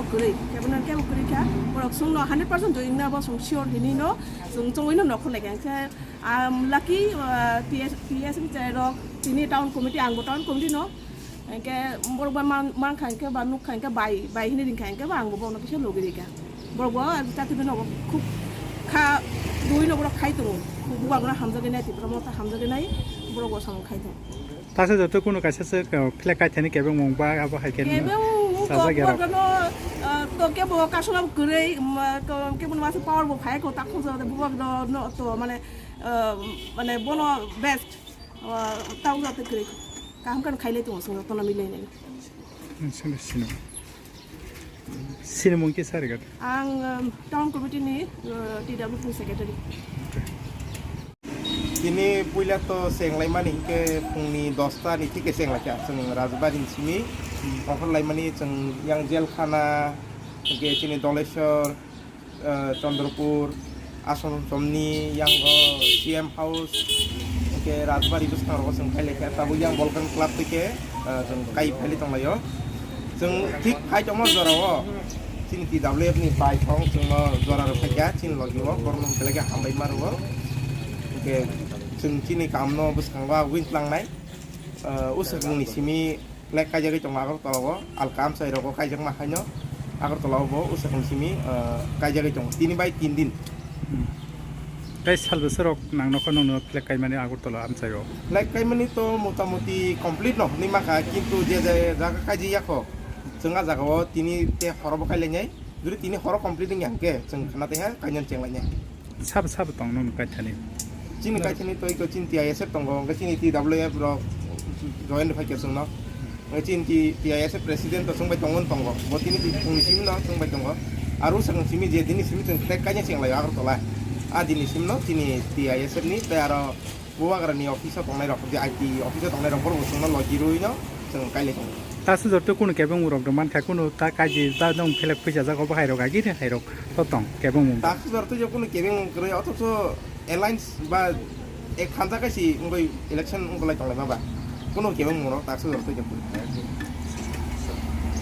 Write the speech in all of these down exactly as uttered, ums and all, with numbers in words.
kebo kwrwi, kebo no kebo kwrwi kha, borok chwngno hundred percent join na bo chwng sure hinwi no chwng chongwi no nokhor lai kha. Hwnkhe, um, lucky, uh, T S, T S M chairok, tini town committee, ang bo town committee no, hwnkhe borok bai man, man kha hwnkhe ba nuk kha hwnkhe bai, bai hinwi ring kha hwnkhe ba ang bo bono kisa logi ri kha. Borok bo chati bino bo khub kha dui no borok khai tongo. Bubagra hamjagwi nai, Tipra Motha hamjagwi nai, borok bo samung khai tongo. Tase joto kuno kaisa se, uh, flag kaithani kebengmung ba abo hai khe Kebengmung sajak ya rok. Borok no, uh, to kebo kasonam kwrwi, um, uh, to kebo no masa power bo phai ko ta khonsa de bubagra no to mane, uh, mane bono best, uh, ta ujate kwrwi. Kaham kan khailai tongo song joto no milai nai. Hmm, sini, sini. Sini mungkin sari gat. Ang, um, town committee ni, uh, T W P secretary. Tini puila to chenglaimani hinkhe phungni dosta ni thike chenglaikha. Chwng Rajbari ni simi ongkhorlaimani chwng yang jelkhana, hinkhe chini Doleshwar, eh, Chandrapur, Asom Somni, yang o C M House, hinkhe Rajbari bwskango chwng phailaikha. Tabuk yang Volcan Club thike, eh, chwng kai phailai tonglaio. Chwng thik phai tongma jorao chini T W F ni bai thong chwngno jora rw phaikha, chini logi o borokno belai khe hambai ma rwo. Hinkhe chwng chini kamno bwskango win tlangnai, eh, usakni simi flag kaijagwi tongo Agartala o, alka amchai rogo kaijakma haino Agartala o bo usakni simi, eh, kaijagwi tongo tini bai tin din. Hmm. Tei sal bwswk rok nang nokha nokno flag kaimani Agartala amchaio? Flag kaimani to motamoti complete no hwnwi mankha, kintu je je jaga kaijak yakho, chwng a jaga o tini te horo bo kailainai, jodi tini horo complete wngya hwnkhe chwng khna taiha kainani chenglainai. Sabo sabo tong nung kaithani? Chini kaithani toi ko chini T I S F tongo, hwnkhe chini T W F rok join phai khe chwngno. Hwnkhe chini T-, T I S F president to chwngbai tongo, tongo. Bo tini ti-, phungni simi no chwngbai tongo. Aro sakni simi je dini simi chwng flag kaina cheng lai Agartala. A dini simi no chini T I S F ni tei aro Bubagra ni office o tongnai rok, je I T office o tongnai rok, borok bo chwngno logi rwi no chwng kailai tongo. Ta sujor to kunu kebeng rok rw mankha, kunu ta kaji ta nung flag phuisa jago bahai rok agi re hai rok to tong kebeng mung. Ta sujor to je kunu kebeng mung kwrwi, othocho alliance ba ek khansa kaisi wngwi election wngwlai tonglaima ba. Kunu kebeng mung rok ta sujor to je kunu.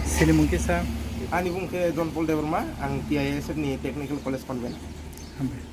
Sini mung kisa? Ani bung khe John Paul Debbarma, ang T I S F ni Technical College Convent. Hambai.